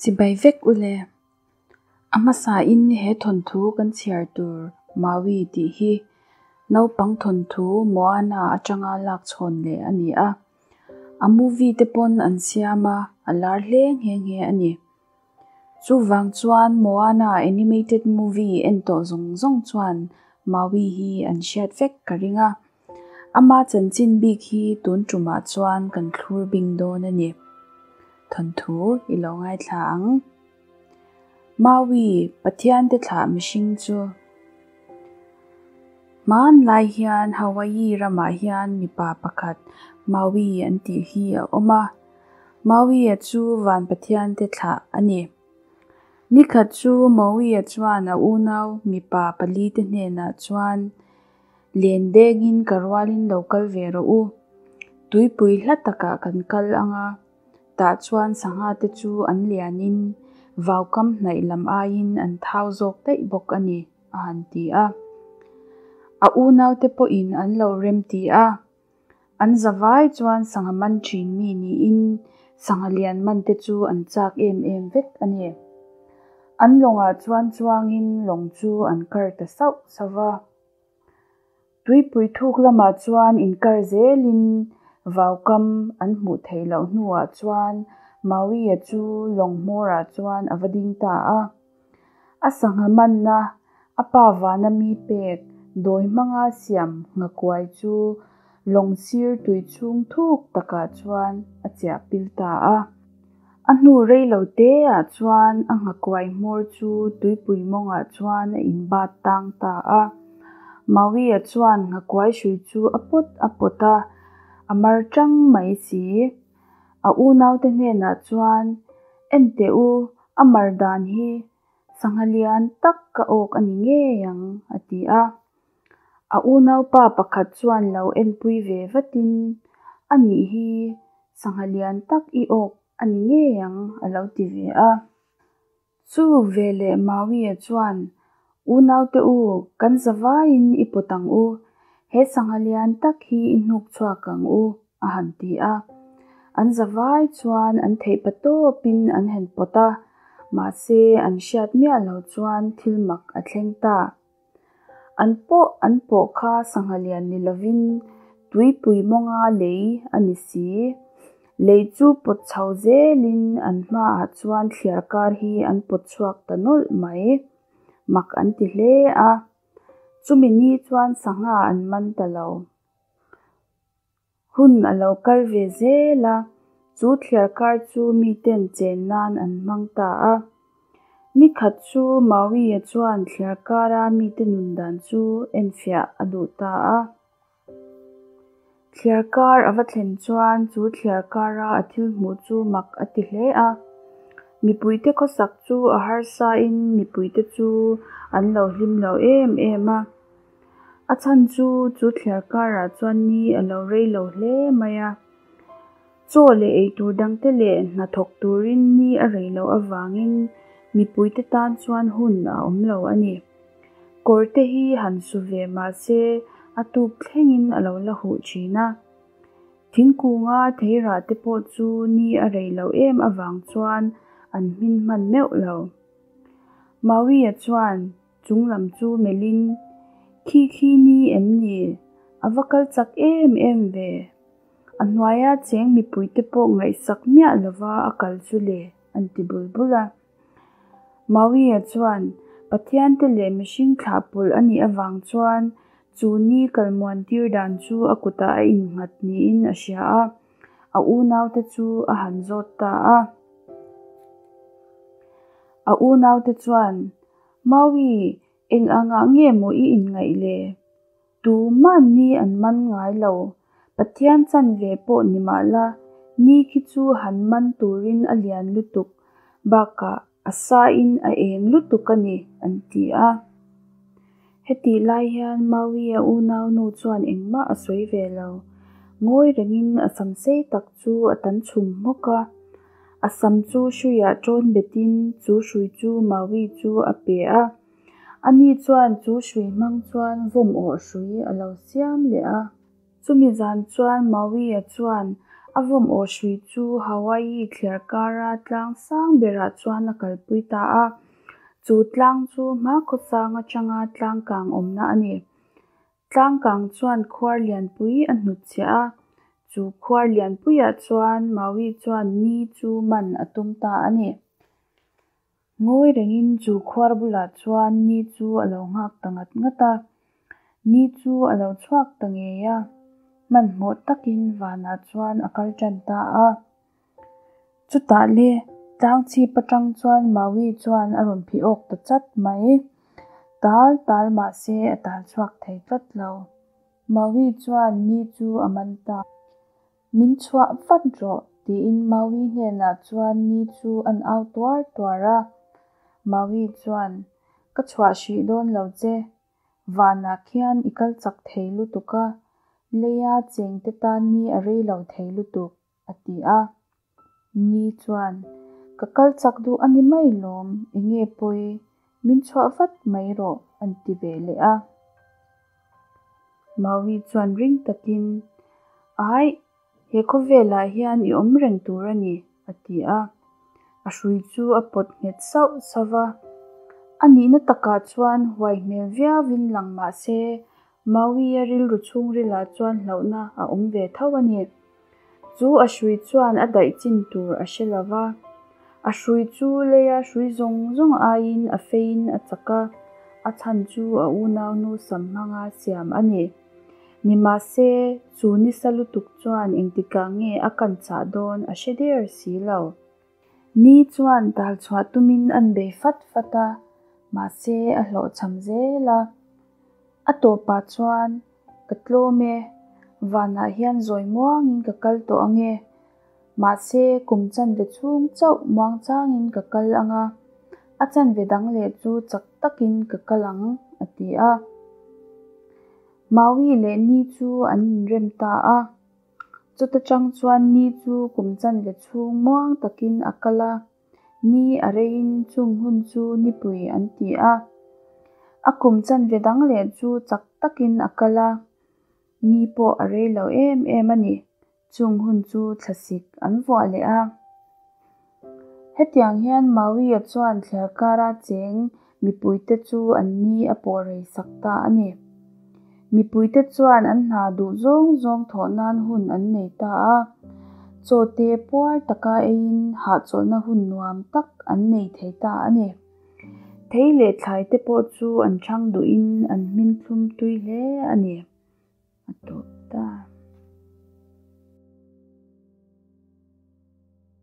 Chibai vek u le. A hmasain he thawnthu kan chhiar tur Maui tih hi naupang thawnthu Moana atanga lak chhawn leh a ni a. A movie te pawn an siam a, a lar hle nghe nghe a ni. Chuvang chuan Moana animated movie en tawh zawng zawng chuan Maui hi an hriat vek ka ring a. Ama chanchin bik hi tun tumah chuan kan thlur bing dawn a ni. Thawnthu i lo ngaithla ang. Maui, Pathian te thlah mihring chu. Hmanlai hian Hawaii ramah hian mipa pakhat Maui an tih hi a awm a. Maui-a chu van Pathian te thlah a ni. Nikhat chu Maui-a chuan a unau mipa palite hnenah chuan, Len dengin ka rualin lo kal ve rawh u. Tuipui hla takah kan kal ang a, tah chuan sangha te chu an lianin vaukam hnaih lam aiin an thau zawk daih bawk a ni, a han ti a. A unaute pawhin an lo remti a. An zavai chuan sangha man thin mi niin sangha lian man te chu an chak em em vek a ni. An lawngah chuan chuangin lawng chu an kar ta sauh sauh va. Tuipui thuk lamah chuan inkar zelin vaukam an hmuh theih loh hnuah chuan Mawia chu lawng hmawrah chuan a va ding ta a. A sangha manna a pa vana mi pek dawi hmanga siam nghakuai chu lawng sir tui chhung thuk takah chuan a chiah pil ta a. A hnu rei lo te ah chuan a nghakuai hmawr chu tuipui mawngah chuan a inbat tang ta a. Mawia chuan nghakuai hrui chu a pawt a pawt a, a mar tang mai si. A unaute hnenah chuan, Enteh u, a mar dan hi sangha lian tak ka awk a ni ngei ang, a ti a. A unaupa pakhat chuan lo enpui ve vatin, A nih hi, sangha lian tak i awk a ni ngei ang, a lo ti ve a. Chu veleh Mawia chuan, Unaute u, kan zavaiin i pawt ang u, he sangha lian tak hi i hnuk chhuak ang u, a han ti a. An zavai chuan an theih patawpin an han pawt a, mahse an hriat miah lo chuan thil mak a thleng ta. An pawh an pawh kha sangha lian ni lovin tuipui mawnga lei a ni si. Lei chu pawt chho zelin an hmaah chuan thliar kar hi an pawt chhuak ta nawlh mai. Mak an ti hle a. Chumi ni chuan sangha an man ta lo. Hun a lo kal ve zel a, chu thliarkar chu miten chen nan an hmang ta a. Ni khat chu Mawia chuan thliarkara mite nun dan chu enfiah a duh ta a. Thliarkar a va thlen chuan chu thliarkara a thil hmuh chu mak a ti hle a. Mipuite khawsak chu a harsain mipuite chu an lo hlim lo em em a. A chhan chu chu thliar karah chuan ni a lo rei lo hle mai a. Chaw leh eitur dangte leh hnathawk turin ni a rei loh avangin mipuite tan chuan hun a awm lo a ni. Kawr te hi han su ve mah se a tuk thlengin a lo la huh thin a. Thingkunga theirah te pawh chu ni a rei loh em avang chuan an hmin hman meuh lo. Mawia chuan Chung lam chu melhin, Khi khi ni em ni? A va kal chak em em ve. A hnuaia cheng mipuite pawh ngaihsak miah lova a kal chu le, an ti bul bul a. Mawia chuan, Pathiante leh mihring thlah pawlh a nih avang chuan chu ni kal muantir dan chu a kutah a innghat niin a hria a, a unaute chu a han zawt ta a. A unaute chuan, Maui, eng angah nge maw i inngaih le? Tuman ni an man ngai lo. Pathian chan ve pawh ni mah la, ni khi chu han man turin a lian lutuk, bakah a sain a eng lutuk a ni, an ti a. Hetih lai hian Maui-a unaunu chuan engmah a sawi ve lo. Ngawi rengin a sam sei tak chu a tan chhum hmawk a. A sam chu hruiah ṭawn betin chu hrui chu Maui chu a pe a. Ani chuan chu hrui hmang chuan vawm awh hrui a lo siam leh a. Chumi zan chuan Maui-a chuan A vawm awh hrui chu Hawaii thliarkara tlang sang berah chuan a kalpui ta a. Chu tlang chu hma khawsang atanga tlang kang awmna a ni. Tlang kang chuan khuar lianpui a hnutchhiah a, chu khuar lianpuiah chuan Maui chuan ni chu man a tum ta a ni. Ngawi rengin chu khuar bulah chuan ni chu a lo nghak ta ngat ngat a. Ni chu a lo chhuak ta ngei a, hmanhmawh takin vanah chuan a kal tan ta a. Chutah le, tlang chhip atang chuan Maui chuan a rawn phih awk ta chat mai. Tal tal mahse a tal chhuak thei tlat lo. Maui chuan ni chu a man ta. Min chhuah vat rawh, tiin Maui hnenah chuan ni chu an au tuar tuar a. Maui chuan, Ka chhuah hrih dawn lo che. Vanah khian i kal chak thei lutuk a, leia chengte tan ni a rei lo thei lutuk, a ti a. Ni chuan, Ka kal chak duh a ni mai lawm, enge pawi, min chhuah vat mai rawh, an ti ve leh a. Maui chuan ring takin, Aih, he khawvelah hian i awm reng tur a ni, a ti a. A hrui chu a pawt nghet sauh sauh va. A nihna takah chuan huai hmel viauin lang mah se, Maui-a rilru chhungrilah chuan hlauhna a awm ve tho a ni. Chu a hrui chuan a daih chin tur a hre lo va. A hrui chu leia hrui zawng zawng aiin a feiin a chak a, a chhan chu a unaunu sam hmanga siam a ni. Nimahse, chu nisa lutuk chuan engtikah nge a kan chah dawn a hre der si lo. Ni chuan tal chhuah tumin an bei fat fat a, mahse a hlawhchham zel a. A tawpah chuan, Ka tlawm e, vanah hian zawi muangin ka kal tawh ang e. Mahse, kum chanve chhung chauh muangchangin ka kal ang a, a chanve dang leh chu chak takin ka kal ang, a ti a. Maui leh Ni chu an inrem ta a. Chuta tang chuan Ni chu kum chanve chhung muang takin a kal a. Ni a reiin chung hun chu nipui an ti a. A kum chanve dang leh chu chak takin a kal a, ni pawh a rei lo em em a ni. Chung hun chu thlasik an vuah leh a. Hetiang hian Maui-a chuan thliarkara cheng mipuite chu an ni a pawh rei sak ta a ni. Mipuite chuan an hna duh zawng zawng thawh nan hun an nei ta a, chaw te puar taka eiin hahchawlhna hun nuam tak an nei thei ta a ni. Thei leh thlai te pawh chu an chhang duhin an hmin thlum tui hle a ni. A tawp ta.